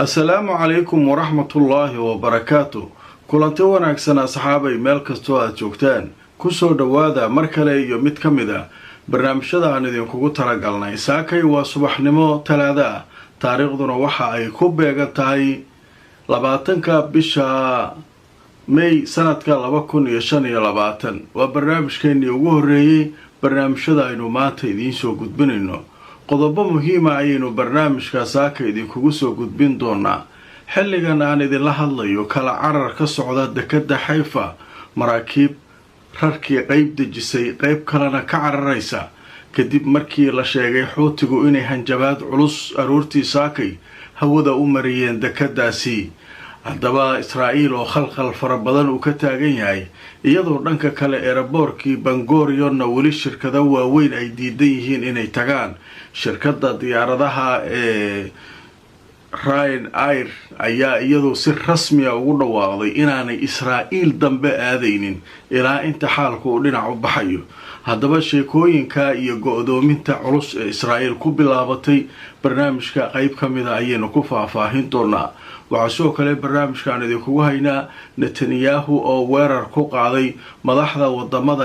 Assalaamu calaykum waraxmatullaahi wabarakaatu. Kulanti wanaagsan, asxaabay, meel kastoo aad joogtaan, kusoo dhowaada mar kale iyo mid ka mid a barnaamijyada aan idinkugu talagalnay. Saakay waa subaxnimo Talaada ah, taariikhduna waxa ay ku beegan tahay 20-ka bisha May sanadka 2025. Waa barnaamijkeenii ugu horreeyey barnaamijyada aynu maanta idiin soo gudbinayno. Qodobo muhiima ayaynu barnaamijka saaka idinkugu soo gudbin doonaa. Xilligan aan idinla hadlayo, kala carar ka socda dekadda Xayfa, maraakiib rarkii qeyb dejisay, qeyb kalena ka cararaysa, kadib markii la sheegay Xuutigu inay hanjabaad culus aroortii saakay hawada u mariyeen dekadaasi. Haddaba, Israa'iil oo khalkhal fara badan uu ka taagan yahay, iyadoo dhanka kale airport-kii Ben Gurion-na weli shirkado waaweyn ay diidan yihiin inay tagaan. Shirkadda diyaaradaha ee Ryanair ayaa iyadu si rasmiya ugu dhawaaqday inaanay Israa'iil dambe aadaynin ilaa inta xaalku uu dhinac u baxayo. Haddaba, sheekooyinka iyo go-doominta culus ee Israa'iil ku bilaabatay barnaamijka qeyb ka mida ayaynu ku faahfaahin doonaa. Waxaa sidoo kale barnaamijkaan idinkugu haynaa Netanyahu oo weerar ku qaaday madaxda wadamada